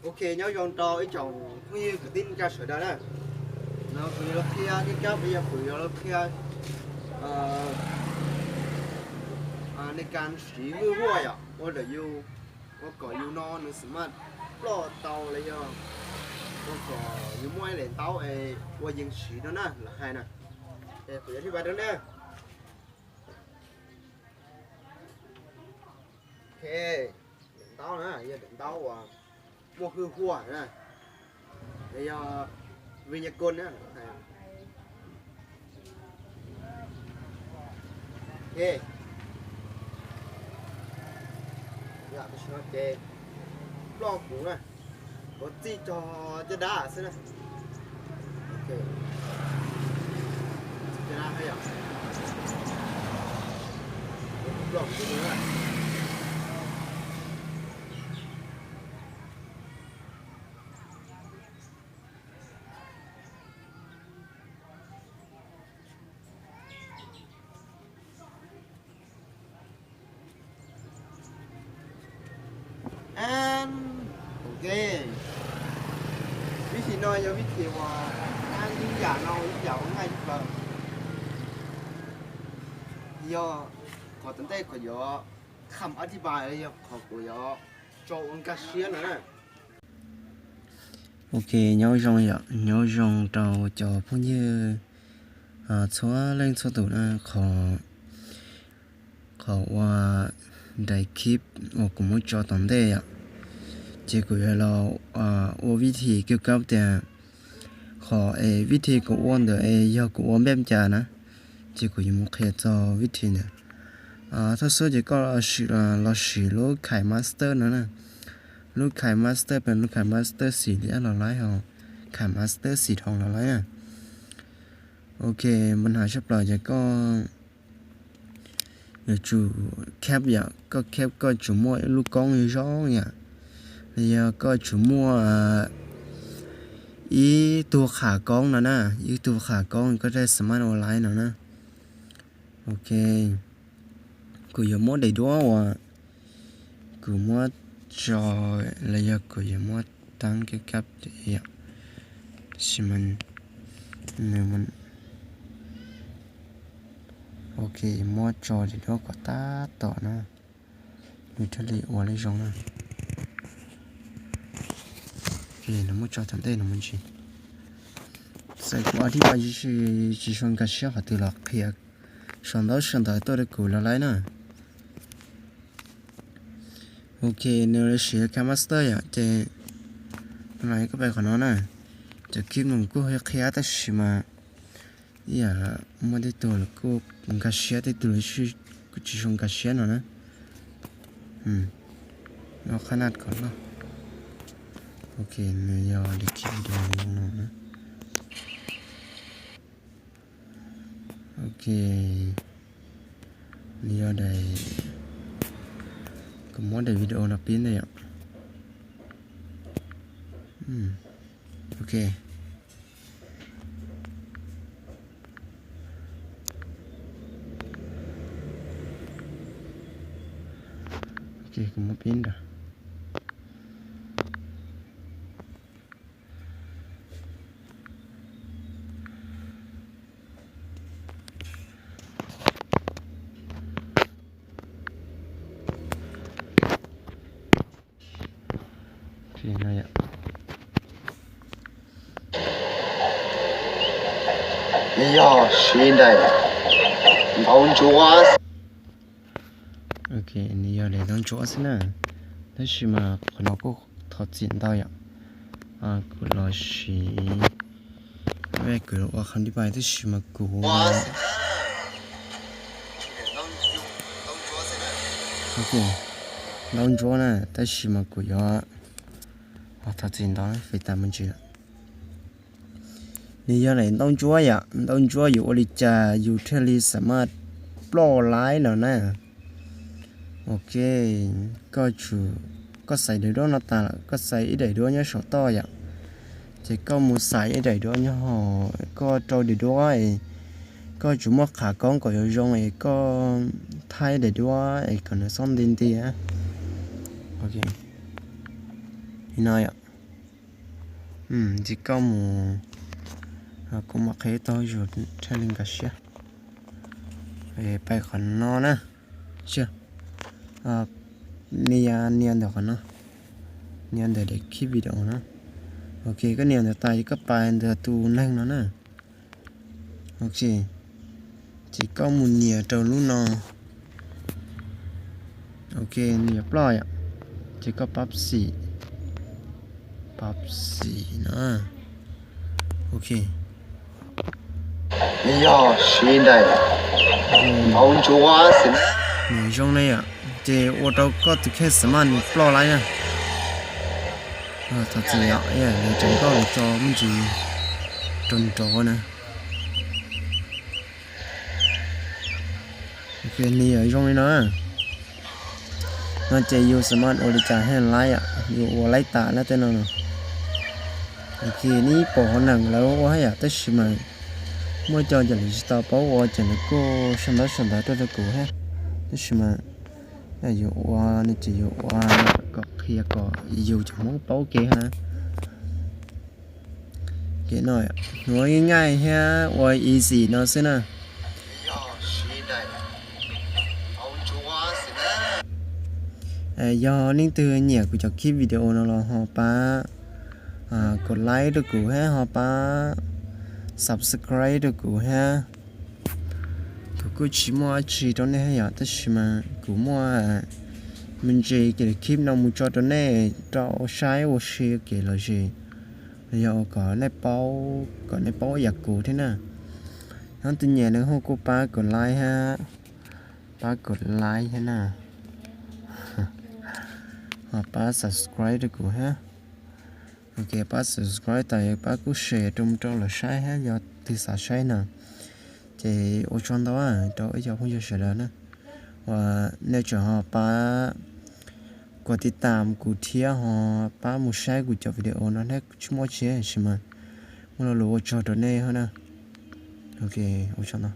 Ok, nyob zoo rau ib tsoom phooj ywg kwv tij neej tsa sawv daws na. No kuv yuav los qhia kab kab, yog kuv yuav los qhia nej kas siv hwj huaj yom, ua kom yus, ua kom yus no nws xav mas ploj tau los yog ua kom yus muaj ib daim ntaub es ua yees siv no na, lawv hais na. Es kuv yuav thib pab rau nej. Ok, daim ntaub na yog daim ntaub uas muaj hwj huaj na, yog vij nyaj koj na. Ok, ces ploj kuv na, kuv txij cog caj dab xwb na. Caj dab yom, ploj kuv na. Ok, vib thim no yog vib thim uas ib yam no ib yam ua nqaij plaws. Yog qhov tom ntej kuv yuav kham ob thib pab, yog qhov kuv yuav tso ua nkag siab no na. Ok, nyob zoo yom, nyob zoo rau cov phooj ywg txhua leej txhua tus na. Qhov, qhov ua daim clip uas kuv muab tso tom ntej yom, ces kuv yuav los ua vib thim kab kab tias qhov es vib thim kuv ua ntawd es yog kuv ua npej cas na, ces kuv yuav mus qhia txog vib thim ntawd. Thawj xub ces koj sim, los sim lub KineMaster no na. Lub KineMaster, pem lub KineMaster xim liab los laib, ho KineMaster xim dhau los laib na. Ok, mas hnav tshaj plaws ces koj yuav tsum khab yom, koj khab koj tsum muaj ib lub koob zoo zoo yom, los yog koj tsum muaj ib tug qham koob no na, ib tug qham koob koj thiaj xav mas ua laib no na. Ok, kuv yuav muab daim duab uas kuv muab tso, los yog kuv yuav muab teeb kab kab, tab sis mas nws, ok, muab tso daim duab kom tab tom na, nws thiaj li ua li zoo na. Nws muab tso tom ntej no me ntsis. Txawm kuv ua thib pab tsis, tsis zoo nkag siab qhov twg los qhia sau ntaub sau ntawv tuaj rau kuv los laib na. Ok, nws los sim KineMaster yom, ces no koj pais qhov no na. Cov clip no kuj qhia tab sis mas ib yam muaj tej tug los kuj nkag siab, tej tug los kuj tsis zoo nkag siab no na. Qhab naj kom loj. Ok, nws yog daim clip video no na. Ok, nws yog daim, kuv muab daim video no pib ntej yom. Ok, ok, kuv muab pib ntawd. Yog siv daim ntaub ntsuab. Ok, nws yog daim ntaub ntsuab xwb na, tab sis mas qhov no kuj thov txim ntau yom. Kuv los siv, kuv ua qhov dib pais tab sis mas kuv, ok, ntaub ntsuab na, tab sis mas kuv yuav, thov txim ntau, fais tas me ntsis. Nws yog daim ntaub ntsuab yom, ntaub ntsuab yus ua li cas yus thiaj li xav mas ploj laib no na. Ok, koj tsum, koj xaiv daim duab no tas lawm, koj xaiv ib daim duab nyob saum toj yom. Ces koj mus xaiv ib daim duab nyob hauv, koj rau daim duab es koj tsum muaj qham koob kom yuav zoo es koj thaij daim duab es kom nws xob nti nti. Ok, li no yom. Ces koj mus, kuv mam qhia tau zus thaij li nkag siab. Pais qhov no na. Nias, nias ntawm qhov no, nias ntawm daim khib video na. Ok, koj nias ntawd tas ces koj pais ntawm tus neeg no na. Ok, ces koj mus nias rau lub no. Ok, nws yuav ploj yom. Ces koj pab xim, pab xim na. Ok, yog siv daim ntau ntsuav xwb na. Nws zoo ne yom, ces ua rau koj tus khej xav mas nws ploj laib na. Thov txim yom, nws tseem koj los tso me ntsis rau nrov na. Ok, nws yog zoo li no. No ces yus xav mas ua li cas thiaj laib, yus ua laib tas lawm tej no no. Ok, neb pom hauv neeg lawv ua hab yom, tab sis mas muaj cov cov lwm tsis tau paub ua ces lawv kuj sau ntawv sau ntawv tuaj rau kuv thiab. Tab sis mas yus ua no ces yus ua kom qhia kom yus cov Hmoob paub kev hab. Kev no ua nyaij thiab ua easy no xwb na. Yog leej twg nyiam kuv cov khib video no los ho pab kom like rau kuv hab ho pab subscribe rau kuv hab. Kuv kuj tsis muaj dab tsi rau nej hab yom, tab sis mas kuv muaj me ntsis kev khib no mus tso rau nej rau saib ua si kev lom zem, los yog kom nej paub, kom nej paub yam kuv thiab na. Nyob tus nyiam no ho kuj pab kom like hab, pab kom like thiab na, ho pab subscribe rau kuv hab. Ok, pab subscribe tas pab kuj share rau mus rau lawv saib hab, yog twg xav saib na. Ces ua tsaug ntau rau ib co phooj ywg sawv daws na, uas nej tseem ho pab kom tij tam kuv thiab ho pab mus saib kuv cov video no thiab. Tsis muaj dab tsi tab sis mas muaj lo lus ua tsaug rau nej hab na. Ok, ua tsaug ntau.